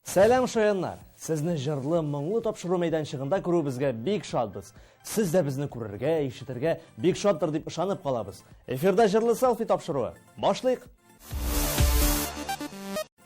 Сәлам, шаяннар! Сезне җырлы, моңлы тапшыру мәйданчыгында күрүебезгә бик шатбыз. Сез дә безне күрергә, ишетергә бик шаттыр дип ышанып калабыз. Эфирда җырлы селфи тапшыруы. Башлыйк!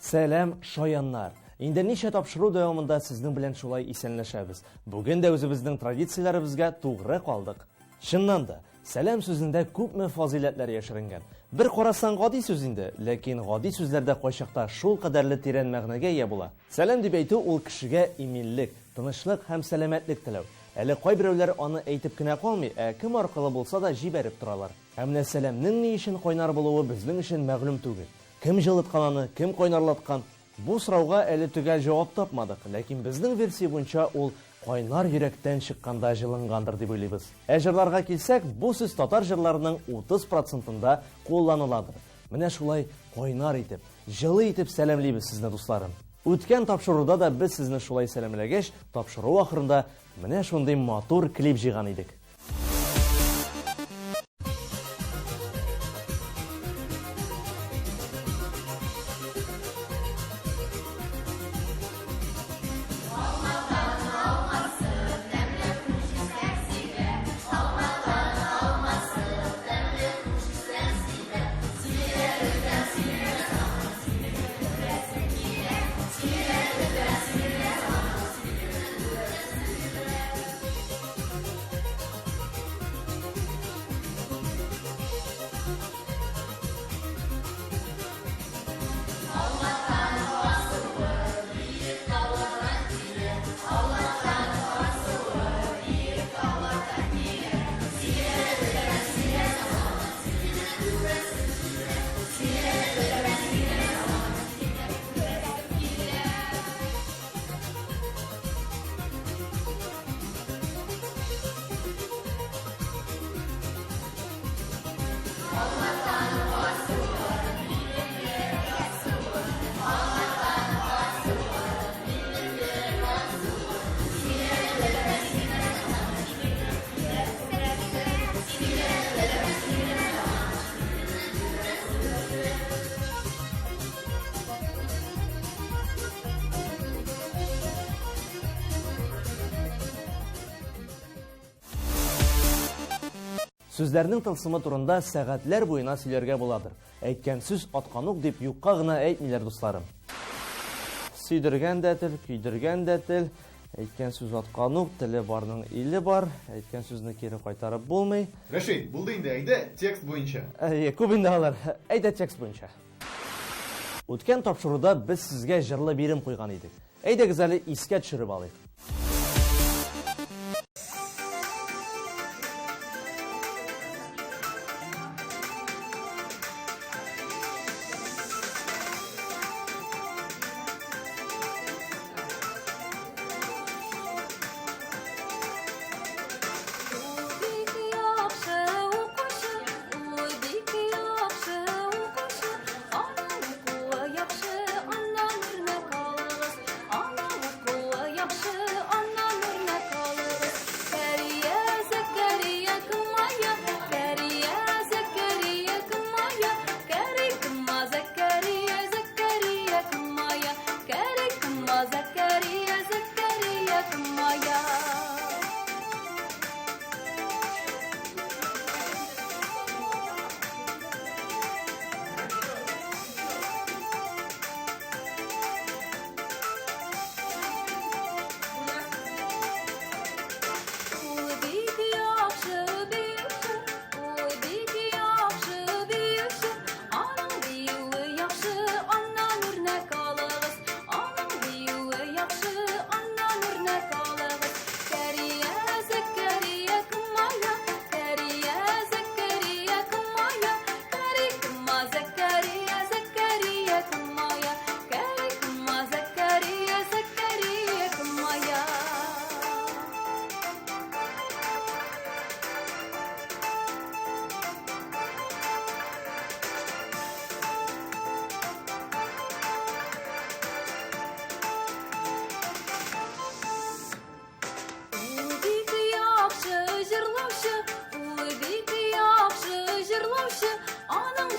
Сәлам, шаяннар! Инде ничә тапшыру дәвамында сезнең белән шулай исәнләшәбез. Бүген дә үзебезнең традицияләребезгә тугры калдык. Чыннан да, Сәлам сүзендә күпме фазыйләтләр яшеренгән. Бер карасаң, гади сүз инде, ләкин гади сүзләр дә кайчакта шулкадәрле тирән мәгънәгә ия була. Сәлам дип әйтү ул кешегә иминлек, тынычлык һәм сәламәтлек теләү. Әле кайберәүләр аны әйтеп кенә калмый, ә кем аркылы булса да җибәреп торалар. Ә менә сәламнең ни өчен кайнар булуы безнең өчен мәгълүм түгел. Кем җылыткан аны, кем кайнарлаткан? Бу сорауга әле төгәл җавап тапмадык, ләкин безнең версия буенча ул кайнар йөрәктән чыкканда җылынгандыр дип уйлыйбыз. Ә җырларга килсәк, бу сүз татар җырларының 30 процентында кулланыладыр. Менә шулай кайнар итеп, җылы итеп сәламлибез сезне, дусларым. Үткән тапшыруда да без сезне шулай сәламләгәч, тапшыру ахырында менә шундый матур клип җыйган идек. Сүзләрнең тылсымы турында сәгатьләр буена сөйләргә буладыр. Әйткән сүз аткан ук дип юкка гына әйтмиләр, дусларым. Сөйдергән дә тел, көйдергән дә тел. Әйткән сүз аткан ук, теле барның иле бар. Әйткән сүзне кире кайтарып булмый. Рәшит, булды инде, әйдә текст буенча. Әйе, күп инде алар. Әйдә текст буенча. Үткән тапшыруда без сезгә җырлы бирем куйган идек. Әйдәгез әле искә төшереп алыйк.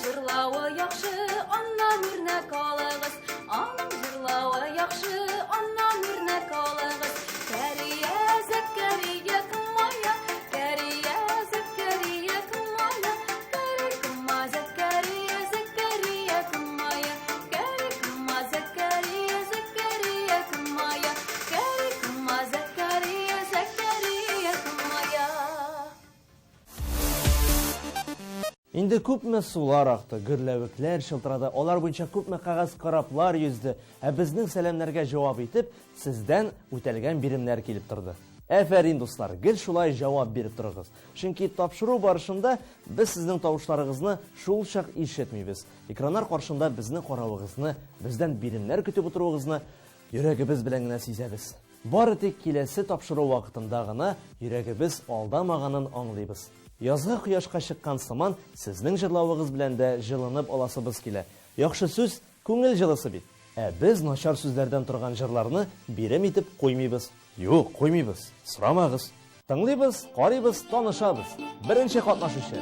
Җырлавы яхшы, аннан үрнәк алыгыз. Аның җырлавы яхшы. Инде күпме сулар акты, гөрләвекләр чылтырады, алар буенча күпме кәгазь кораблар йөзде, ә безнең сәламнәргә җавап итеп, сездән үтәлгән биремнәр килеп торды. Әфәрин, дуслар, гел шулай җавап биреп торыгыз. Чөнки тапшыру барышында без сезнең тавышларыгызны шул чак ишетмибез. Экраннар каршында безне каравыгызны, бездән биремнәр көтеп утыруыгызны йөрәгебез белән генә сизәбез. Бары тик киләсе тапшыру вакытында гына йөрәгебез алдамаганын аңлыйбыз. Язгы кояшка чыккан сыман сезнең җырлавыгыз белән дә җылынып аласыбыз килә. Яхшы сүз, күңел җылысы бит. Ә без начар сүзләрдән торган җырларны бирем итеп куймыйбыз. Юк, куймыйбыз. Сорамагыз. Тыңлыйбыз, карыйбыз, танышабыз. Беренче катнашучы.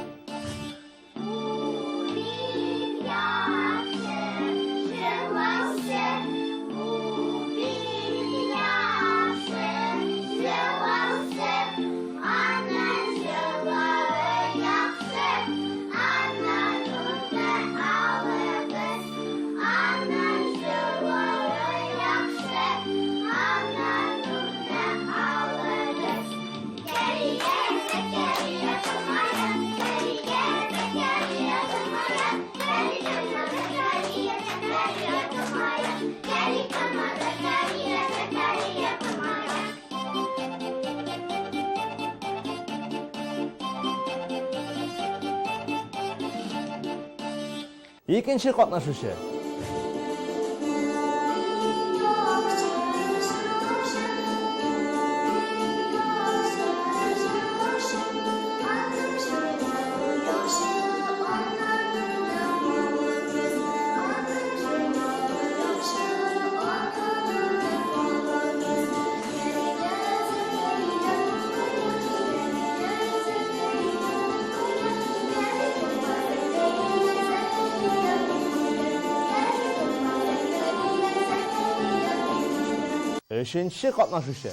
Икенче катнашучы. Өченче катнашучы.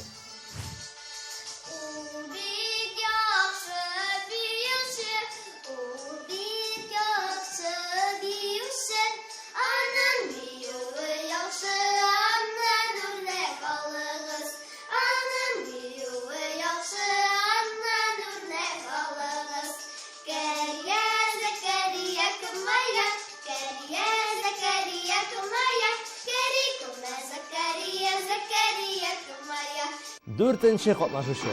Дүртенче катнашучы.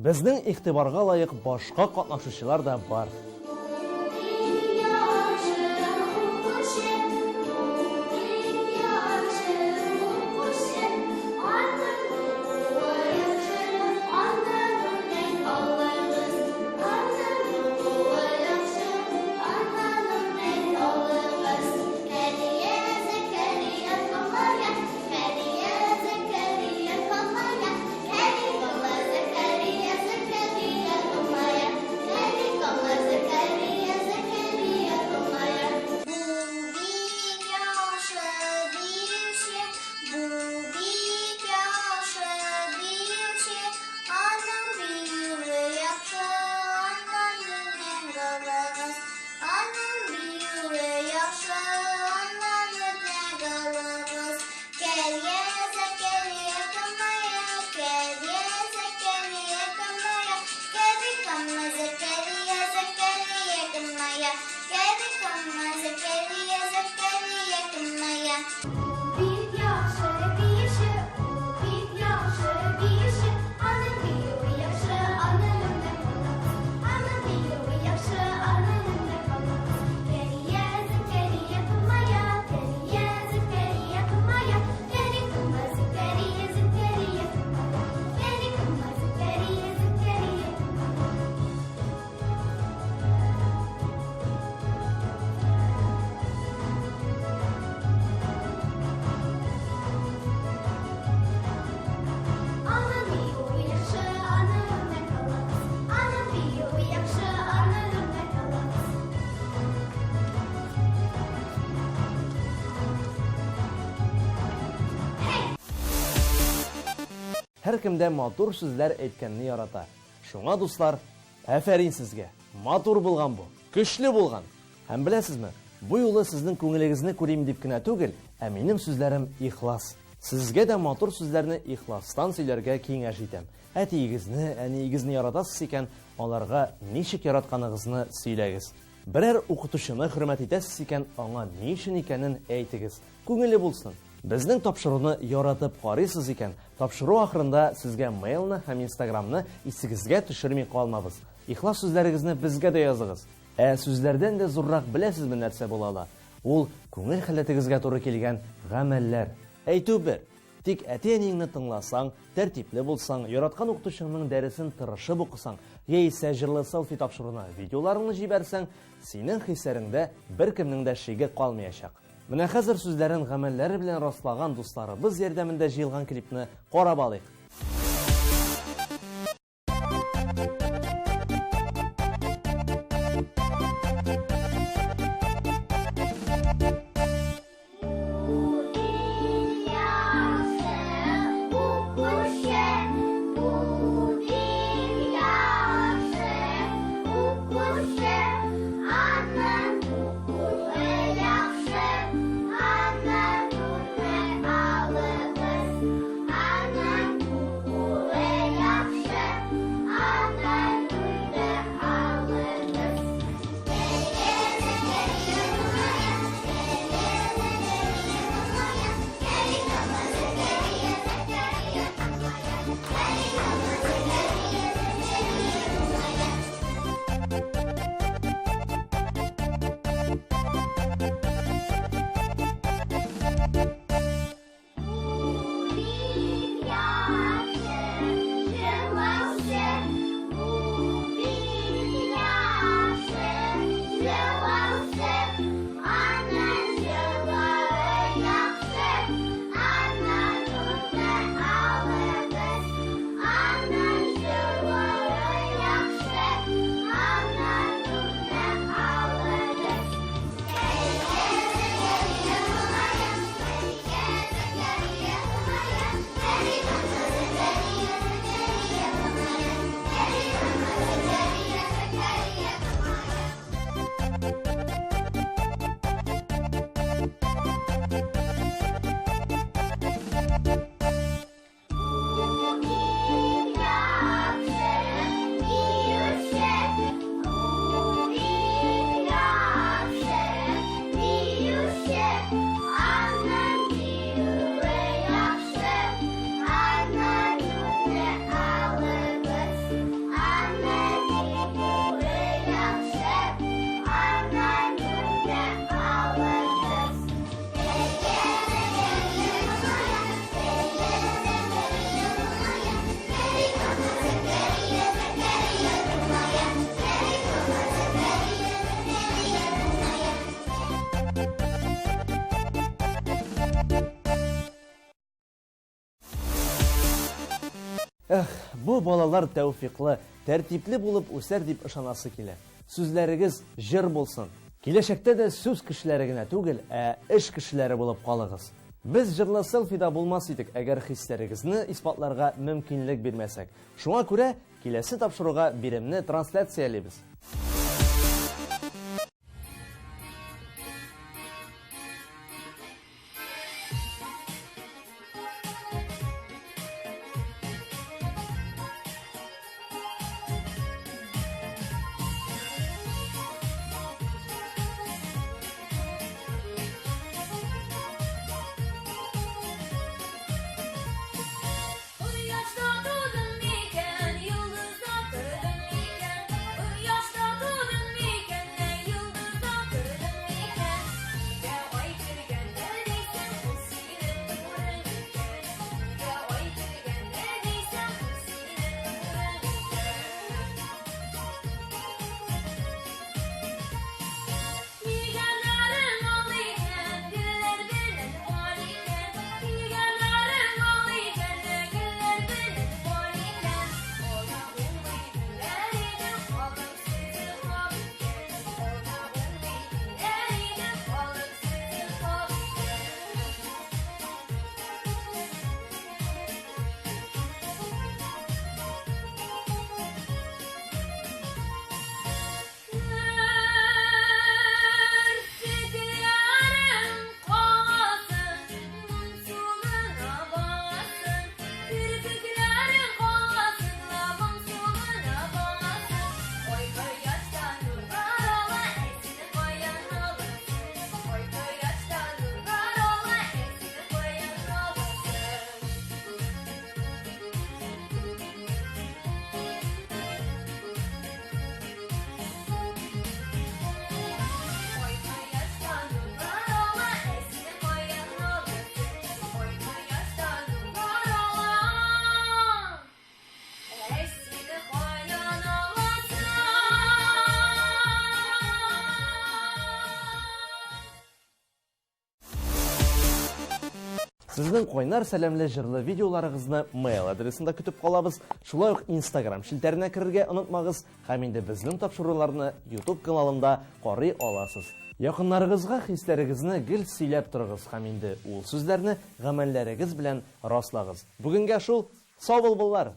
Безнең игътибарга лаек башка катнашучылар да бар. Һәркем дә матур сүзләр әйткәнне ярата. Шуңа, дуслар, афәрин сезгә! Матур булган бу! Көчле булган! Һәм беләсезме, бу юлы сезнең күңелегезне күрим дип кенә түгел, ә минем сүзләрем ихлас. Сезгә дә матур сүзләрне ихластан сөйләргә киңәш итәм. Әтиегезне, әниегезне яратасыз икән, аларга ничек яратканыгызны сөйләгез. Берәр укытучыны хөрмәт итәсез икән, аңа ни өчен икәнен әйтегез. Күңеле булсын. Безнең тапшыруны яратып карыйсыз икән, тапшыру ахырында сезгә мейлны һәм инстаграмны исегезгә төшерми калмабыз. Ихлас сүзләрегезне безгә дә языгыз. Ә сүзләрдән дә зуррак беләсезме нәрсә була ала? Ул күңел халәтегезгә туры килгән гамәлләр. Әйтү бер. Тик әти-әниеңне тыңласаң, тәртипле булсаң, яраткан укытучыңның дәресен тырышып укысаң, яисә җырлы селфи тапшыруына видеоларыңны җибәрсәң, синең хисләреңдә беркемнең дә шиге калмаячак. Менә хәзер сүзләрен гамәлләре белән раслаган дусларыбыз ярдәмендә җыелган клипны карап алыйк. Эх, бу балалар тәүфиклы, тәртипле булып үсәр дип ышанасы килә. Сүзләрегез җыр булсын. Киләчәктә дә сүз кешеләре генә түгел, ә эш кешеләре булып калыгыз. Без җырлы селфида булмас идек, әгәр хисләрегезне исбатларга мөмкинлек бирмәсәк. Шуңа күрә киләсе тапшыруга биремне трансляциялибез. Кояшта тудым микән, йолдызда тордым микән? Кояшта Сезнең кайнар сәламле җырлы видеоларыгызны mail адресында көтеп калабыз. Шулай ук Instagram челтәренә керергә онытмагыз һәм инде безнең тапшыруларны YouTube каналында карый аласыз. Якыннарыгызга хисләрегезне гел сөйләп торыгыз һәм инде ул сүзләрне гамәлләрегез белән раслагыз. Бүгенгә шул, сау булбыллар!